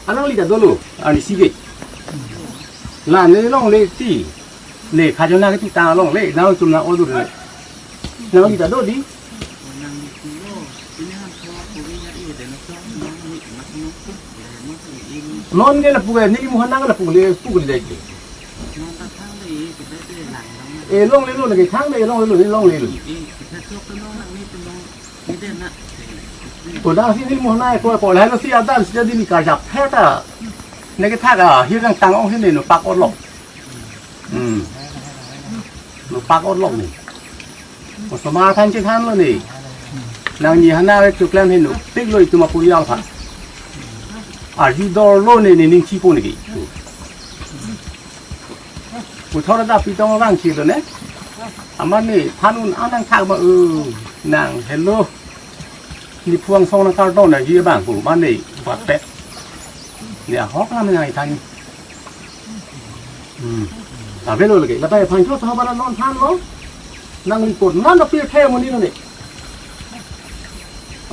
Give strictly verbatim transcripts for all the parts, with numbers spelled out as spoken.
Anang li ta dolo, ani sige. La ne longle ti. Ne khajona ke ti ta longle, nangtum nang odur ne. Nang li ta do di. Non ke lapu ke, neli muhan nang lapu le, pu ke le. E longle lo, lagi thang le, longle lo, longle lo. Ko dang si neli muhan nang ko, ko lahai lo si adan si jadi ni karjap theta. Ne ke thak a, hirang tang ong si ne no pak orlok. Hmm. No pak orlok ne. Osomar aphan chethanlo ne. Nangli hana re chuklem heno. Piklo itum apurial aphan. Arju dorlo ne, ne ning chipo ne ke. Puthot ta pitong vangchilo ne. Amat ne than un-an nangthak ma, eh, nang hello. Ne phuang song nangkardon na ji abang pu mane bat pet. Ne ahok lam nang ithan. Hmm. Avelo lagi. Lapai aphan cho sahabat non thanlo. Nangli pon nan apir the amonit ne.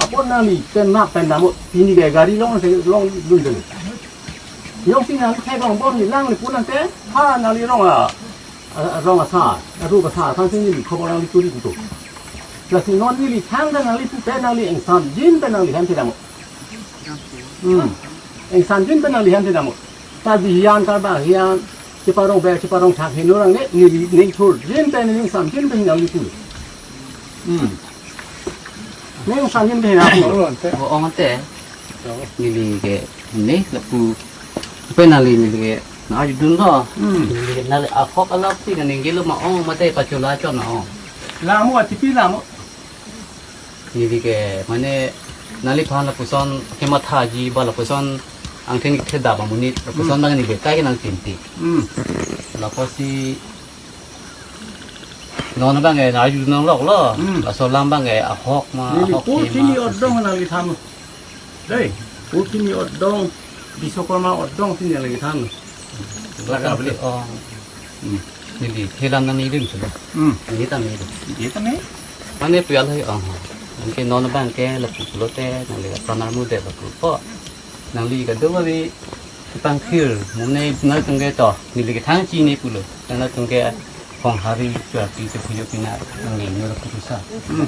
Apot nangli pen nap pen damot. Pini ke gari long se longdun dun. Jongsi nangli theklong bom ne nangli pu nangte. Ha nangli rong a, a, rong asar, arup asar aphan si neli khobor nangli turi puto. Lasi non neli thang ta nangli pu pen nangli ingsamjin pen nangli hem thedam. Hmm. Ingsamjin pen nangli hem thedam. Ta bihian ta bahian, cheparong ber, cheparong thak heno rang ne, neli ning thurjin pen neli ingsamjin pen nangli pu. Hmm. Ning ingsamjin pen nangli pu. O, ong ante. Neli ke ne lapu pen nangli neli ke nang arjudunlo. Hmm. Neli ke nangli ahok alap si nangning gelo ma ong mate pachula chot na ong. Lamo atipi lamo. Neli ke mane nangliphan lapuson kemathaji ba lapuson angtheng thedam amonit lapuson Hmm. bang neli kai ke nangchinti. Hmm. Lapusi non bang ke nang arjudun longlok lo. Hmm. Laso alam bang ke ahok ma Neli ahok ko ke chini ma odong nangli than. Dei, ko chini odong, Biswakarma odong chini lagi than. Laga beli. Oh. Hmm. Neli thelam nangni rim sudah. Hmm. Neli tam neli. Neli tam neli. Mane pu al hai oh. Nangke non bang ke lapu pulote nangli sanar mude lapu po. Nangli kadung abi tangkhir mune nangtum ke to neli ke thang chini pulo. Nangtum ke khong hari chuapi te puyo pina nangli nur putusa. Hmm.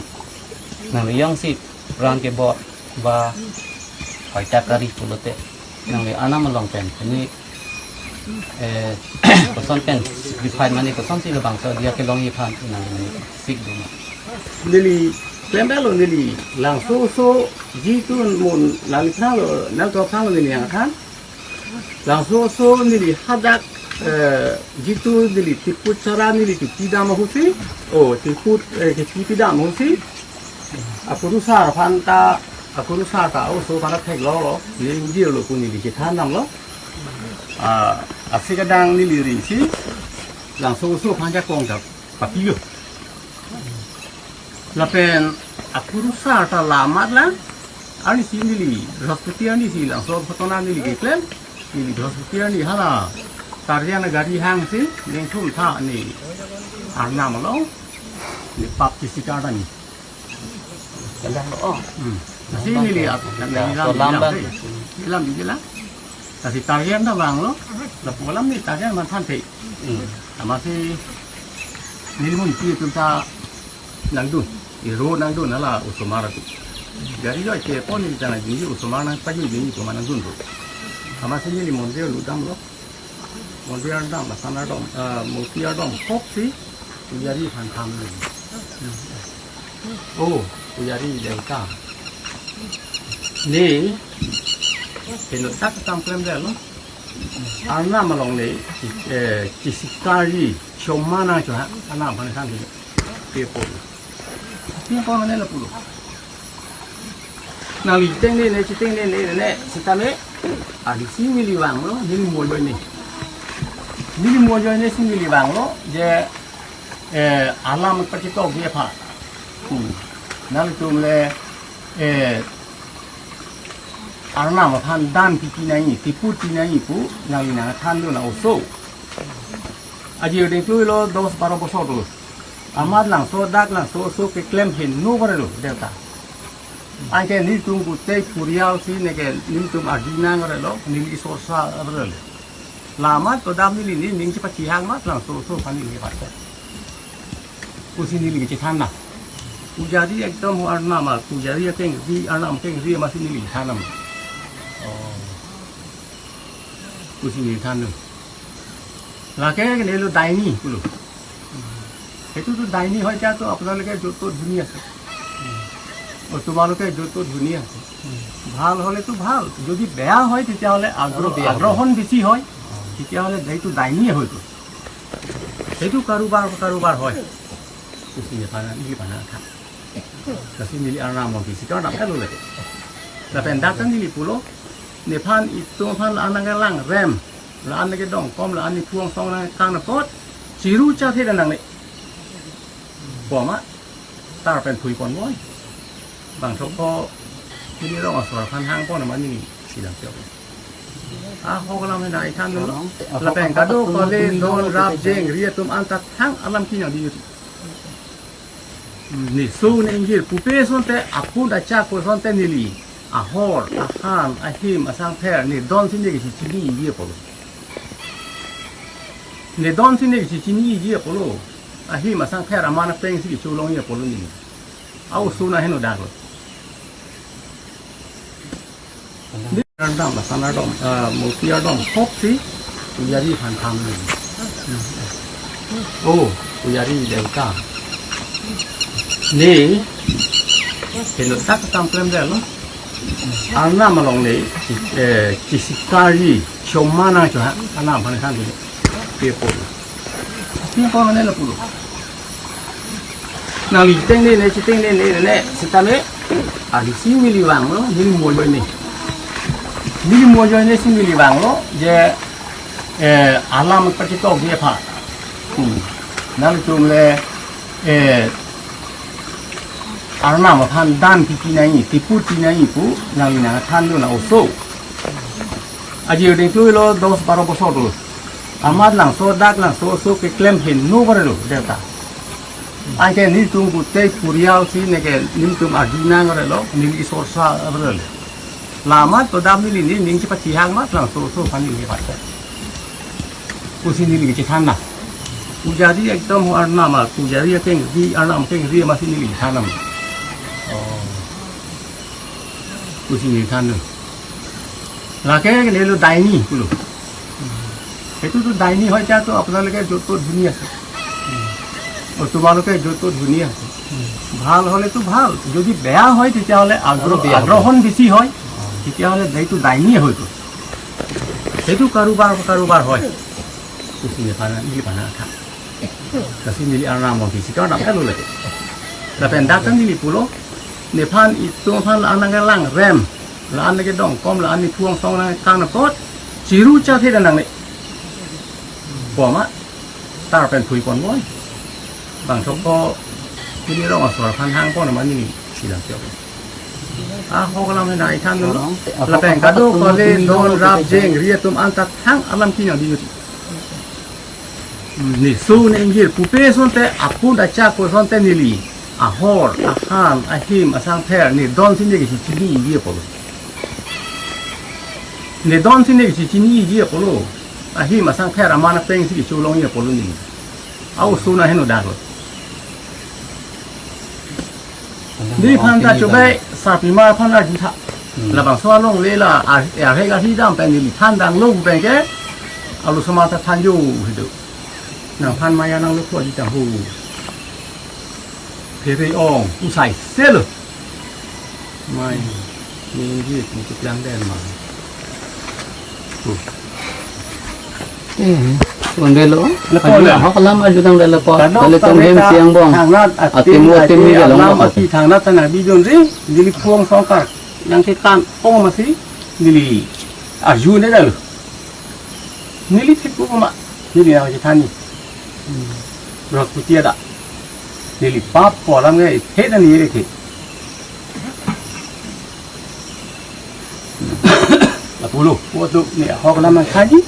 Nangli jongsi rang ke bo ba paita kari pulote nangli anam along pen ini eh koson pen define mane koson si labangso dia kelongji aphan nangli sik duma. Neli klem lo neli Langsoso ji tu mun nangli thanlo nangtum thanlo neli nangthan. Langsoso neli hadak eh ji tu neli tiput chara neli tipi dam ahusi. Oh tiput eh tipi dam ahusi. Akurusar aphan ta, akurusar ta oso aphan ta theklonglo, neli ingjirlo pu neli chethan damlo. Ah, asi kadang neli rinsi, Langsoso aphan jakong ta papilo. Lapen akurusar ta la amat lang, arnisi neli, Brihaspati arnisi Langso aphan ta neli keklem, neli Brihaspati arni hala, Tarjan agari hangsi, ningthum tha ne, Arnam along, ne pap chisi kardani. Kadang lo, oh. Hmm. Lasi neli ap, neli lam Solam bang. Neli lam di la. Lasi Tarjan ta vanglo. Lapu alam ne Tarjan man than the. Hmm. Amatsi neli munpi atum ta nangdun. Iro nangdun hala osomar tu. Gari joi ke pon neli ta nangdun osomar nangpajun dun ko ma nangdun tu. Amatsi neli mondir ludamlo. Mondir ardam, lasan ardam, eh, murti ardam, kok si, pujari aphan tham lo. Oh, pujari dewta. Ne, peno tak kam klemdetlo. Arnam along ne, eh, chisi kari, choma nangcho ha, Arnam aphan tham lo. Pepo. Pepo mane lapulo. Nangli chitengne ne, chitengne ne, ne, sitame. Arnisi neli vanglo, neli mo ajoine. Neli mo ajoine si neli vanglo, je, eh, alam kachitokji aphan. Hmm. Nangtum le, eh, Arnam aphan dan pipi nangji, tiput pi nangji pu, nangli nangthan dun na oso. Aji odeng klui lo dos baro bosor lo. Amat Langso dak Langsoso keklem heno kare lo, dewta. Anke nelitum gutei purial si neke nelitum arjunang relo, neli sorsa relo. Lamat to dam neli nening chepachihang mat lang so so pani neli pakai. Pusi neli kechethan na. Pujari ekdom ho arnam a, pujari akeng ri arnam akeng ri masi neli than nam. Oh. Pusi neli than nam. Lake nelo daini pulo. এইটোতো ডাইনি হয়, এতিয়াতো আপোনালোকে য'ত ত'ত শুনি আছে। অ, তোমালোকে য'ত ত'ত শুনি আছে। ভাল হ'লেতো ভাল, যদি বেয়া হয় তেতিয়াহ'লে আগ্ৰহ, আৰু বেয়া হ'ব। আগ্ৰহণ বেছি হয়, তেতিয়াহ'লে এইটো ডাইনিয়ে হয়তো। সেইটো কাৰোবাৰ কাৰোবাৰ হয়। Pusi nephan ili pana tha. Kasi neli arnam mo bisi ka arnam elo lagi. Lapen dak kan neli pulo, nephan itum aphan la-an nangkelang rem, la-an nangkedongkom, la-an nephu angsong nangkang apot, chiru chathe dan nangne. Poma, tar pen phui pon moi. Bangthrok ko, neli rong asor aphan hang pon mane neli silang chok. Ahok alam henai than lo. Lapen kadokave non rap jeng ri atum anta thang alam kinang di. Ne so ne ingjir pupe asonte, apun achak pu asonte neli ahor, ahan, ahim, asangpher, ne don si ne kisi chini-iji apotlo. Ne don si ne kisi chini-iji apotlo. Ahim, asangpher, aman apeng si kicholong-ji apotlo neli. Au so na heno dak lo. Arnam, lason ardom, ah, murti ardom, hop si, pujari aphan tham ni. Oh, pujari dewta. Ne, heno dak tam klem delo. Arnam along ne, eh, chisikari, chomana choha, arnam aphan tham ni. Pe pulo. Pe pulo ne lapulo. Nangli chitengnene, chitengnene, ne, sitame. Alangli si neli vanglo, neli mo ajoine. Neli mo ajoine si neli vanglo, je, eh, alam pachitok di aphan. Hmm. Nangtum le, eh, arnam aphan dan pipi nai, tiput pi nai pu, nangli nangthan dun na oso. Aji odeng klui lo dos baro bosor lo. Amat langso, dak langso, oso keklem heno kore lo, dewta. Anke nelitum gutei purial si neke nelitum arjunang relo, neli sorsa relo. Lamat to dam neli nening chepachihang mat langso, oso aphan neli pakai. Pusi neli kechethan na. Pujari ekdom ho arnam a, pujari akeng ri arnam akeng ri masi neli than nam. Oh. Pusi neli than lo. Lake nelo daini pulo. এইটোতো ডাইনি হয়, এতিয়াতো আপোনালোকে য'ত ত'ত শুনি আছে। অ, তোমালোকে য'ত ত'ত শুনি আছে। ভাল হ'লেতো ভাল, যদি বেয়া হয় তেতিয়াহ'লে আগ্ৰহ, আৰু বেয়া হ'ব। আগ্ৰহণ বেছি হয়, তেতিয়াহ'লে এইটো ডাইনিয়ে হয়তো। সেইটো কাৰোবাৰ কাৰোবাৰ হয়। Pusi nephan ili pana tha. Kasi neli arnam mo bisi ka arnam elo lagi. Lapen dak kan neli pulo, nephan itum aphan la-an nangkelang rem, la-an nangkedongkom, la-an nephu angsong nangkang apot, chiru chathe dan nangne. Poma, tar pen phui pon moi. Bangthrok ko, neli rong asor aphan hang pon mane neli silang chok. Ahok alam henai than lo. Lapen kadokave non rap jeng ri atum anta thang alam kinang di. Ne so ne ingjir pupe asonte, apun achak pu asonte neli ahor, ahan, ahim, asangpher, ne don si ne kisi chini-iji apotlo. Ne don si ne kisi chini-iji apotlo. Ahim, asangpher, aman apeng si kicholong-ji apotlo neli. Au so na heno dak lo. Neliphan ta chobai sarpimar aphan arju tha. Hmm. Labangso alongle la ar-, arhe arhi dam pen neli than dang lo pen ke. Alu sama ta than jo hidu. Nangphan maya nanglo ko di ta hu. Phere ong, usai selo. Mai, ni ji, ni keplang den ma. Tuh. Eh, kondelo. Lepo le. Ahok alam arju tang delo po. Kadok delo tong hem tangta siang bong. Thangnat atim atim aje ni alam delo. Ati thangnat tanah bijun ri, neli phuang songkar. Nangkekan ong masi, neli arju ne delo. Neli thik ko ma, neli nangkethan ni. Bros kutia da. Neli pap po alam ngai, he dan ni re ke. Lapulo, waktu ni ahok alam nangthanji,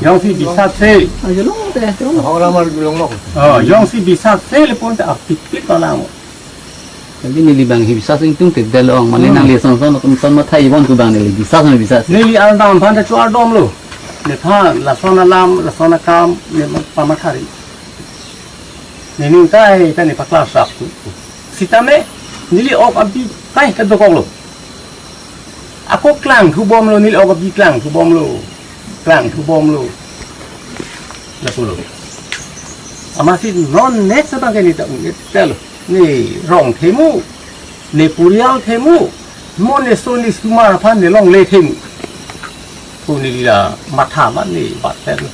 jongsi bisat se. Ayo lo, teh, teh. Ahok alam arju long lo. Oh, jongsi bisat se le pon ta apit pit alam. Lasi neli abang hi bisas ingtungte del ong, mane Hmm. nangli son son atum son matha ibon tu abang neli bisas na bisas. Neli arnam aphan ta chuar dom lo. Nephan lason alam, lason akam, ne pamathari. Nening kai ta ne paklar sap tu. Sitame, neli ok abi kai ta dokok lo. Ako klang thu bom lo, neli ok abi klang thu bom lo. Klang thu bom lo. Lapulo. Amatsi non next abang ke ne ta ungit ta lo. Ne rong themu, ne purial themu, mo ne so ne sumar aphan ne longle themu. Ko neli la matha ma ne bat ta lo.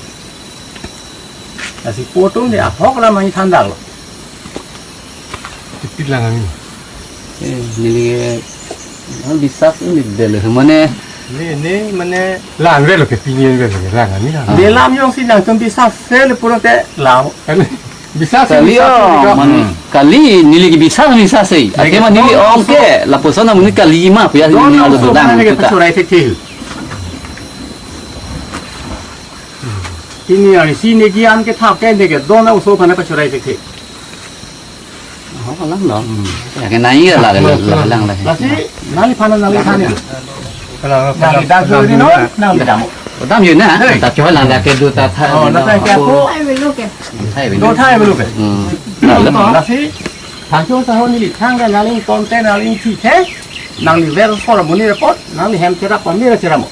Lasi po atum ne ahok la mani thandak lo. Tipit lang kami. Eh, neli, eh, bisas ini del mane. Ini, ini mane lang del ke pini del ke lang kami lang. Nelam jongsi nangtum bisas sel pulote lam. Kan bisas kali bisas yo, juga. Mane Hmm. kali neli ke bisas bisas sei. Ake mane neli ong ke lapuson mane kali ma puya Don neli na alo uso dang mana ke kita. Pachurai thekthe. Ini hari si ne gian ke thap ke ne ke don na uso aphan pachurai thekthe. Oh, kalang dong. Hmm. Ya, kena iya lah, lah, lah, lah, lah. Lasi, nangli aphan, nangli aphan ya. Kalang, nangli kalang, dak kalang, dulu, kalang. Nangli dam. Oh, dam yun na. Hei. Ta choy lang dak ke du ta tha. Oh, na ta kya ko? Hai belu ke. Hai belu. Do thai belu ke. Hmm. Lasi, thangchong saho neli thang ke nangli konten nangli thik he. Nangli ver sor muni report, nangli hem cherap pamir cheramo.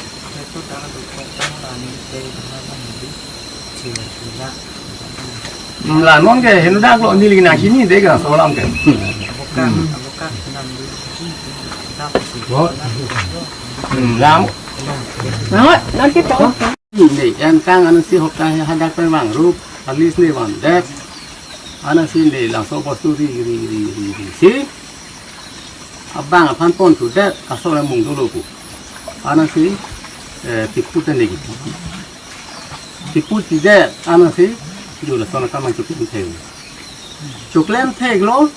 Hmm, la non ke henu dak lo neli nangkini de ka solam ke. Hmm. Hmm, lam. Nangot, nanti tahu. Neli yang kang anu si hok kang hadak pen vangrup, alis ne vandet. Anu si neli langsung bostu ri, ri, ri, ri, ri, si. Abang aphan pon thudet, asol mung dolo pu. Anu si, eh, tiput neli. Tiput tidet, anu si, dula sona kamang chuklem thek. Chuklem thek lo,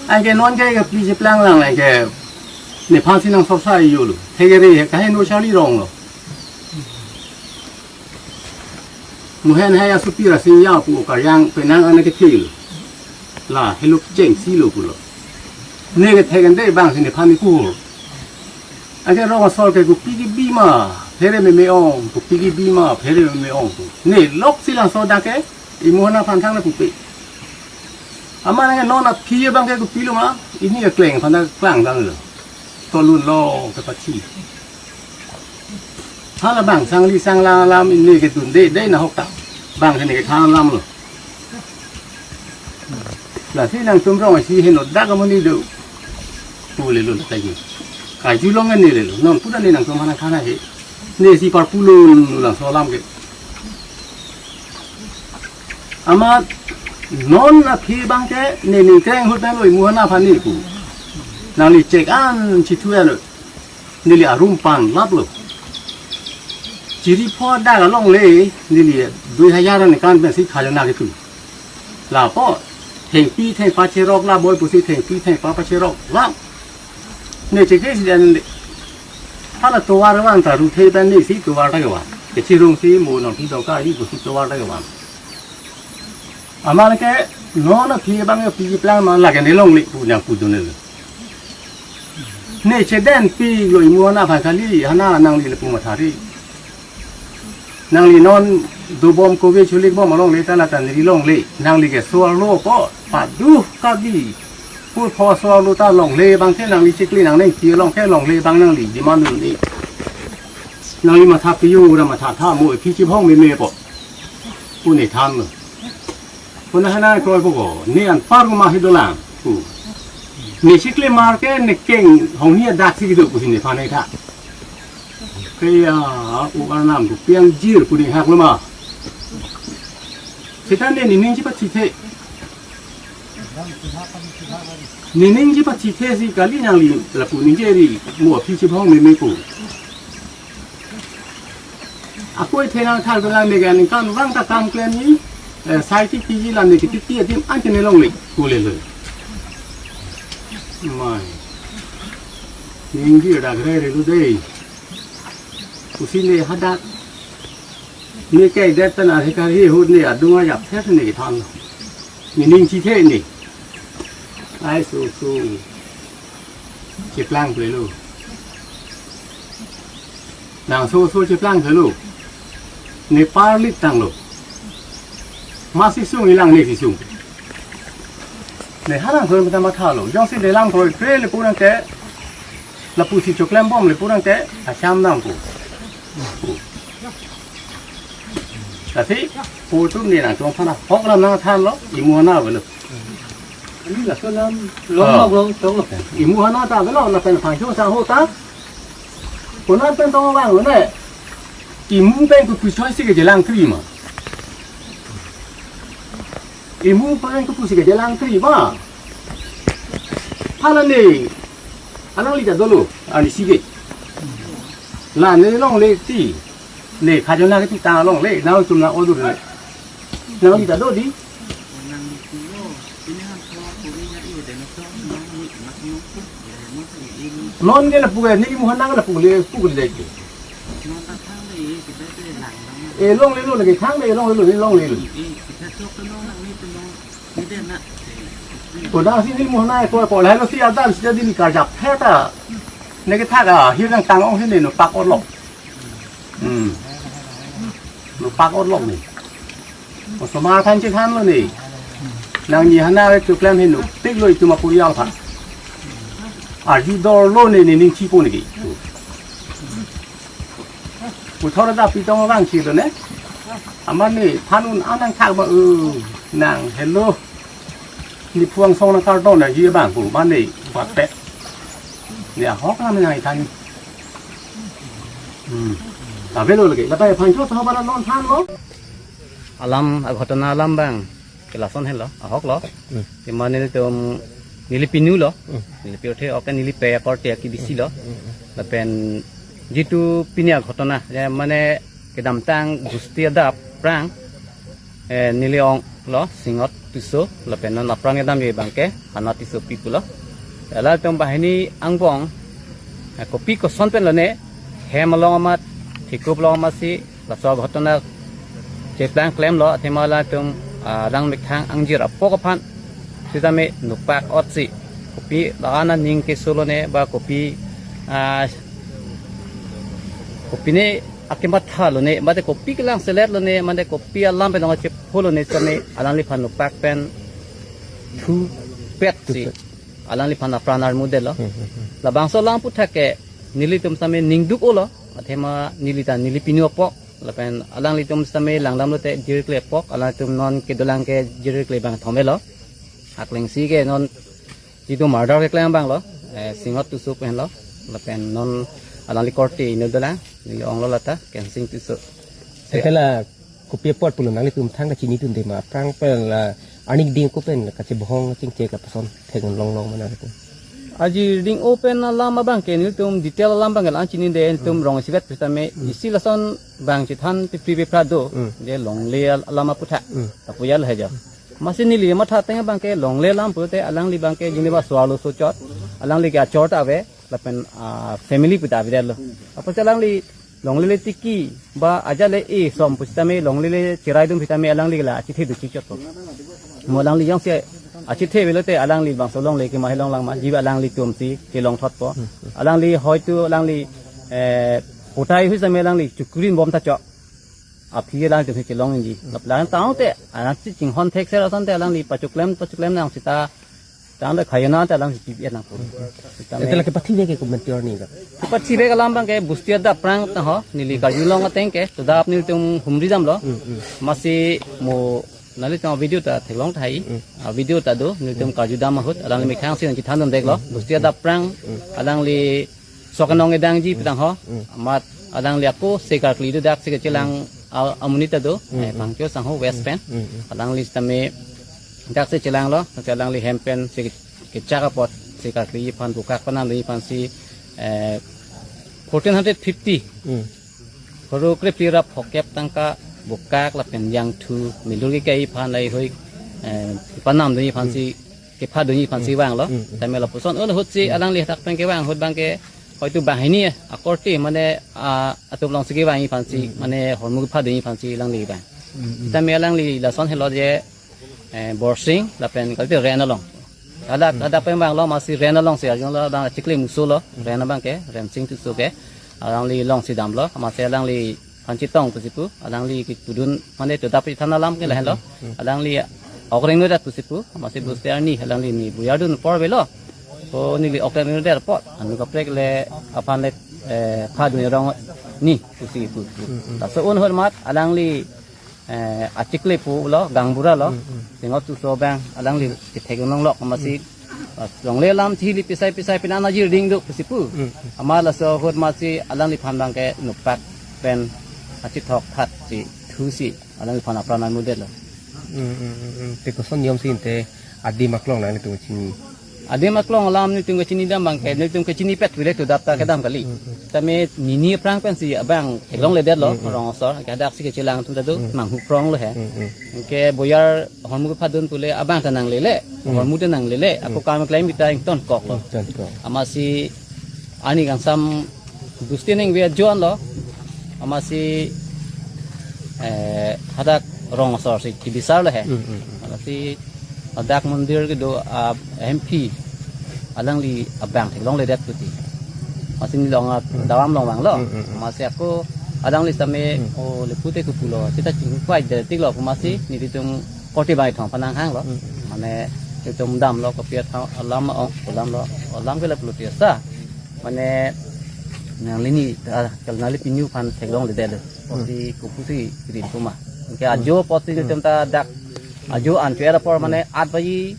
anke non ke ke pli cheplang lang, anke nephan si nang sosai yo lo. Thek re, kahin no charli rong lo. Muhen hai asupi rasing ya pu okar yang penang anak kecil. La, heluk cheng si lo pulo. Ne ke thek ande bang sini phani kuhur. Anke rong asol ke kopi kebi ma, phere meme ong, kopi kebi ma, phere meme ong tu. Ne lok si langsung dak ke, imu hana aphan thang na pupe. Amat nang non aphi abang ke kopilo ma, ini kekleng aphan ta klang dang lo. Tolun lo ke pachi. Hala bang sangli sanglang alam ini kedunde de na hok ta. Bang sini ke khang alam lo. Lasi nangtum rong si heno dak amonit do. Pule lo lagi. Kaju long ne le lo. Non puda ne nangtum hana khana he. Ne si parpulun langsung alam ke. Amat non aphi abang ke ne ningkreng hut nang lo imu hana aphan ni pu. Nangli chek an chithu ya lo. Neli arum pan lap lo. Chiri pho dak along le neli dui hajar an kan pensi khajana ketu. Lapu thengpi thengpa cherok la boi pusi thengpi thengpa pacherok la. Ne cheke si dan le. Hala tovar van ta ruthe pen ne si tovar ta ke van. Kechirung si mo non pi doka ri pusi tovar ta ke van. Amat ke non aphi abang aphi keplang ma lake ne longle pu nang pu dun le. Ne chedenpi lo imu hana aphan kali hana nangli le pu mathari. Nangli non dobom kove chulik bom along le ta la ta neli longle. Nangli ke suar lo ko padu kabi. Pur pho suar lo ta longle abang ke nangli chikli nang neng ti long ke longle abang nangli demand dun ni. Nangli matha piyo ra matha tha mo phi chibhong meme po. Pu ne than lo. Pu na hana kroi po ko, ne anpar ko ma hi dolang. Pu. Ne chikle mar ke ne keng hong hi dak si kido pu si nephan ne tha. Kaya u arnam ko piang jir pu ne hak lo ma. Seta ne nening chipachithe. Nening chipachithe si kali nangli lapu ningje ri mo aphi chibhong meme pu. Akoi thenang thar belang ne gan kan vang ta kam klen ni, eh, sai ti piji lam ne kiti ti adim an kene longle kule le. Mai. Ningje dak re re lu dei. Kusi ne hadak. Ne kai det pen adhikari hut ne adung ayap thet ne kethan. Nening chithe ne. Ai so so cheplang pelo. Nang so so cheplang pelo. Ne parlit tanglo. Masi sung ilang ne si sung. Ne halang so mata matha lo. Jongsi ne lang so pre le purang te. Lapusi choklem bom le purang te. Acham nang ko. Kasi, putum ni nang chong thana, hok lam nang than lo, imu hana avelo. Ani laso lam, long Ah. lo, long lo. Imu hana ta avelo, lapen Phangcho sangho ta. Konan pen tong vanglo ne. Imu pen kopi choi si kejelang tri ma. Imu pen kopi si kejelang tri ma. Hala ne. Alangli ta dolo, ani sige. La ne longle ti. Ne khajona ke ti ta longle, nangtum na odur ne. Nangli ta do di. Non ke lapu ke, neli muhan nang lapu le, pu ke le. E longle lo lagi thang le, longle lo, ne longle lo. Kodang si neli muhan nang ko, ko lahai lo si adam si jadi ni karjap he ta. Ne ke thak a, hirang tang ong si ne no pak orlok. Hmm. No pak orlok ne. Osomar than chethan lo ne. Nangji hana ke choklem hin no. Tik lo itum apurial tha. Arju dor lo ne ne ning chipo ne ki. Puthor da pitong vangsi lo ne. Amat ne than un anang thak ba, eh, nang hello. Ne phuang song nang kardon na ji bang pu mane bat pet. Ne ahok nang nang than. Hmm. Avelo lagi. Lapen Phangcho sangho ba non than lo. Alam, aghotona alam bang ke lason helo, ahok lo. Hmm. Te mane tum neli pinu lo. Hmm. Neli pirthe ok neli pe akorte aki bisi lo. Hmm, hmm. Lapen jitu pini aghotona, ya mane kedamtang Gusti adap prang, eh, neli ong lo, Singot Tisso, lapen non aphrang kedam ye bang ke, Hana Tissopi pulo. Hala tum banghini angbong, eh, kopi koson pen lo ne, hem along amat, thikup along amat si, laso aghotona cheplang klem lo, athema la tum, ah, lang mekhang angjir apok aphan, sitame nopak ot si, kopi la ana ning keso lo ne, ba kopi, ah, kopi ne akematha lo ne, mate kopi kelang selet lo ne, mate kopi alam pen nong chepho lo ne, sitame alangliphan nopak pen thupet si. Thupet. Alangliphan apran armudel lo. Hmm, hmm, hmm. Labangso alam aputhak ke nelitum sitame ningduk-o lo. Athema neli ta neli pinu apok. Lapen alanglitum sitame langdam lote jirkle apok. Alanglitum non kedolang ke jirkle bang thomelo. Akleng si ke non jitu murder keklem abang lo, eh, Singot Tisso pen lo, lapen non alangli korte inut dolang, neli ong lo lata, Kensing Tisso. Sekela kopi apot pulo nanglitum thang kachini tun de ma, aphrang pen la, arni ding ko pen kachebohong chingchek lapuson theklong long mane ko. Aji ding-o pen alam abang ke nelitum detail alam abang ke la chini de, nelitum Hmm. rong isivet pusitame Hmm. isi lason bang chethan pipri pipra do, Hmm. je longle al-, alam aputhak. Hmm. Lapu ya lo heja. Masi neli matha ateng abang ke longle alam pulote alangli abang ke jini ba suar lo sochot. Alangli ke achor ta ave, lapen, ah, family pu ta ave lo. Apotsi alangli longle le tiki ba ajat le e som pusitame longle le cherai dun pusitame alangli la achethe do chichot po. Mo alangli jongsi achethe avelo te alangli bangso longle kema helong lang ma, jiba alanglitum si kelong thot po. Alangli hoitu alangli, eh, potai hui sitame alangli chukrin bom ta chok. Aphi alangtum si chelong inji. Lap lang tangte, anak si chinghon thek ser asonte alangli pachuklem, pachuklem nang sita, tangte khayana te alang si chibi nang pun. Sita Ete me lake pathi vek ke komentar ni ka. Pathi vek alam abang ke Gusti adap prang ta ho, neli karjulong ateng ke, to dap nelitum humri dam lo. Hmm, hmm. Masi mo nelitum video ta theklong thai, Hmm. ah, video ta do, nelitum karju dam ahut, alangli mekhang si nang chethan dam dek lo, Gusti adap prang, Hmm. alangli sok anong edang ji petang ho. Hmm. Amat alangli ako se karkli do dak se kechelang Hmm. al-, amonit ta do. Hmm. Eh, Phangcho sangho West pen. Hmm. Hmm. Alangli sitame dak se chelang lo, se alangli hem pen se ke-, kechak apot se karkli aphan bukak panam do aphan si, eh, fourteen hundred fifty. Hmm. Koro krepli ra phokep tangka bukak lapen jangthu milur kekai aphan lahei hui, eh, panam do aphan si Hmm. kepha do aphan si Hmm. vang lo. Hmm, hmm. Tame lapuson un ahut si Hmm. alangli hadak pen kevang ahut abang ke hoitu banghini akorte mane, ah, atum along si kevang aphan si Hmm. mane hormu kepha do aphan si alangli vang. Hmm, hmm. Tame alangli lason helo je, eh, Borsing lapen kalite Ren along. Hadak, hmm, hadak pen abang lo, amatsi Ren alongsi arjulong lo, abang achikli muso lo, hmm, Ren abang ke, Rensing Tisso ke, alangli alongsi damlo, amatsi alangliphan chetong pusi pu, alangli kepudun, mane to dap chethan alam ke lahenlo, hmm, hmm, alangli ok rengnodet pusi pu, amatsi, hmm, boste arni, alangli ne boyar dun apor avelo, ko neli ok rengnodet apot, anut kaprek le aphan le, eh, phadun arong ni pusi pu. Hmm, hmm. Laso un ahut amat, alangli eh, achikli pulo, gaonbura lo, hmm, hmm, Singho Tisso abang, alangli kethek longlok, amatsi, hmm, ah, longle alam chili pisai pisai pina najir ding do pusi pu. Hmm, hmm. Amat laso ahut amatsi alangliphan abang ke nupak pen achithok thaksi thusi alangliphan apran armudet lo. Hmm, hmm, hmm, hmm. Te koson niyom si ante adim aklong nanglitum chini? Adim aklong alam nelitum kachini dam abang ke, nelitum kachini pet pule to dap ta kedam kali. Hmm, hmm. Tame nini aphrang pensi abang theklongledet lo, hmm, hmm, rong asor, ke hadaksi kechelang atum ta do, hmm, manghu krong lo he. Hmm, hmm. Ke boyar ahormu kephadun pule abang ta nanglele, hmm, ahormu ta nanglele, ako, hmm, kam klem kita ingtonkok lo. Ingtonkok. Amatsi arni kangsam boste ningve ajoine lo, amatsi, eh, hadak rong asor si kebisar lo he. Hmm, hmm, hmm. Amatsi hadak mondir kedo, ah, M P alangli abang theklongledet pusi. Amatsi neli along, ah, hmm, daram along vanglo. Hmm, hmm, hmm. Amatsi ako alangli sitame, hmm, o le pute ke pulo, seta chingvaidet tik lo pu amatsi, hmm, nelitum korte abang ithong aphan nanghang lo. Hmm. Mane nelitum damlo, kopi athang alam, o, alam lo, alam ke lapulo tiasa. Mane nanglini, ah, kal nangli pinu aphan theklongledet lo. Hmm. Pusi kopusi rin kuma. Ke, hmm, ajo pusi, hmm, nelitum ta dak ajo an chu era apor, hmm, mane aat baji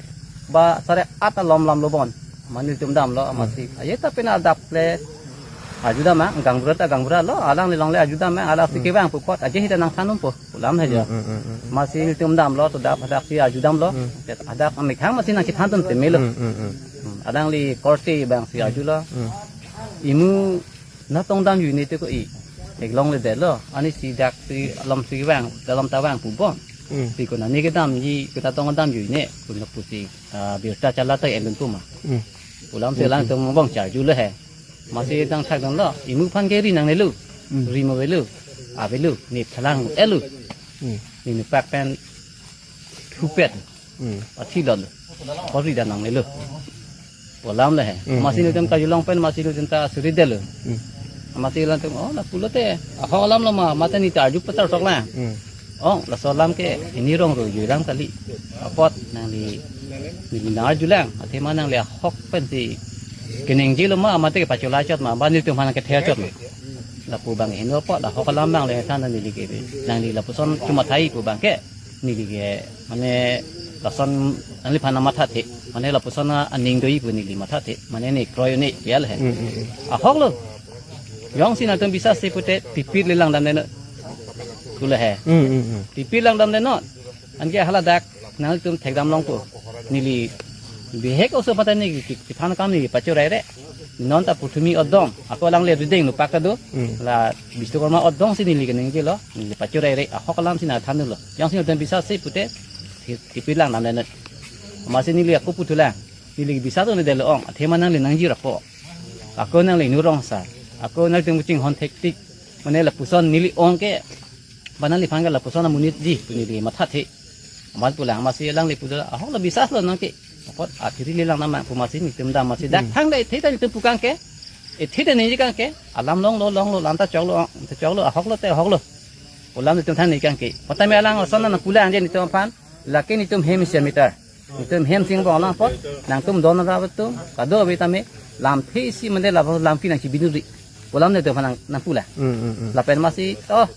ba sare aat alom lam lo bon. Mane nelitum damlo, hmm, amatsi. Aye ta pina adap le arjudam ma, gaonbura ta gaonbura lo, alangli longle arjudam ma, alangsi, hmm, kevang pu apot, aje hita nangthan un po, pu alam he jo. Hmm, hmm, hmm, hmm, hmm. Amatsi nelitum damlo, to dap hadaksi arjudamlo. Hmm. Hadak amekhang amatsi nangkethan tun teme lo. Hmm, hmm, hmm. Hmm, alangli korte abangsi, hmm, arjulo. Hmm. Imu natong damjui ne te ko-i. Theklongledet lo, arnisi daksi alamsi vang, alam ta vang pu bon. Hmm. Si konane kedamji, konatong damjui ne, konat pusi, ah, birta chala ta endun pu ma. Hmm. Pu alamsi, hmm, alangtum abang charjulo he. Amatsi nangthakdun lo, imu aphan ke ri nangnelo. Hmm. Ri mo avelo, avelo, ne thalang elo. Hmm. Ne nupak pen thupet. Hmm. Athi lon. Kori dan nangnelo. Pu alam le he. Hmm. Amatsi nelitum karjulong pen amatsi nelitum ta suridet lo. Hmm. Amatsi alangtum, o, lapulote ahok alam lo ma, mate ne ta arju patar sok la. Hmm. O, laso alam ke hini rong ro juilang kali. Apot nangli, neli nangarjulang, athema nangli ahok pensi keningje lo ma, mate kepacholai chot ma, ba nelitum aphan kethe chot ma. Lapu abang heno apot, ahok alam abang le than neli ke. Nangli lapuson chomathai pu abang ke, neli ke, mane lason nangliphan nangmathathe, mane lapuson aning do-i pu neli mathathe, mane ne kroi ne pial he. Hmm, hmm, hmm. Ahok lo. Jongsi nangtum bisas si pute, tipit le langdamdet non. Kule he. Hmm, hmm, hmm. Tipit langdamdet non. Anke hala dak nangtum thekdam longpo. Neli bihek oso pata ne ki, ki, kephan akam neli pachorai re. Non ta puthumi odong. Ako alangle rideng nupak ta do. Hmm. La Bishnukarma odong si neli keningje lo. Neli pachorai re. Ahok alam si nangthan lo. Jongsi nangtum bisas si pute, ti-, tipit langdamdet non. Amatsi neli ako puthulang. Neli bisas un-edet lo ong. Athema nangli nangjir apot. Ako nangli inut rong asar. Ako nangtum kachinghon thektik. Mane lapuson neli ong ke, ba nangliphan ke lapuson amonit ji pu neli mathathe. Amat pu lang amatsi alangli pulo, ahok lo, bisas lo nang ke. Apot athiri le langdam nang pu amatsi nelitum dam amatsi dak, hmm, thang da ethe ta nelitum pu kang ke. Ethe ta ningje kang ke. Alam longlo, longlo, lam ta choklo, ta choklo, ahok lote ahok lo. Pu alam nelitum thang ningje kang ke. Pata me alang ason nangpulang je nelitum aphan. Lake nelitum hem isi ameter. Nelitum hem singbong alam apot, nangtum don ra atum, kado ave tame, lamthe isi mande labo lampi nangchibinuri. Pu alam nelitum aphan nang, nangpulang. Hmm, hmm, hmm. Lapen amatsi, oh,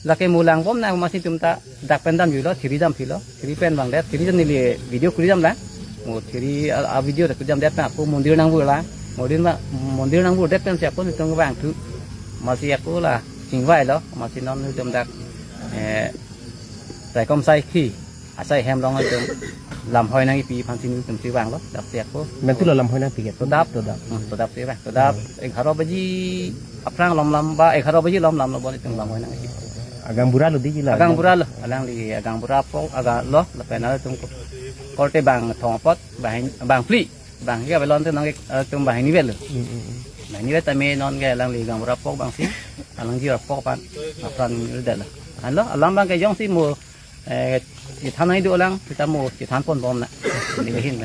lake mo langbom nang amatsi nelitum ta dak pen damjuilo, thiri damphilo, thiri pen vangdet, thiri ta neli video kuri damlang. Mo thiri a, a video ta kuri damdet pen ako mondir nangbur lang. Mondir ma, mondir nangburdet pensi ako nelitum vangthu. Amatsi ako la chingvailo, amatsi non nelitum dak, eh, raikom saikhi. Asai hem along itum lamhoi nangkipi aphansi nelitum si vanglo, daksi ako. Nantu lo lamhoi nangpi ke? To dap. To dap. Hmm, to dap si vang. To dap, hmm, egharo baji aphrang lom lam ba, egharo baji lom lam lo bon itum lamhoi nangkipi. Agaonbura lo di ji la? Agaonbura lo. Alangli agaonbura apok aga lo, lapen itum ko-, korte bangthong apot, bang, bangphli. Bang ke avelon te nang ke, eh, itum banghini vet lo. Hmm, hmm, hmm. Banghini vet tame non ke alangli agaonbura apok abangsi, alangjir apok aphan, apran ridetlo. Anlo, alam abang ke jongsi mo, eh, chethan nangji dolang, seta mo chethan ponbom nang. Neli ahin.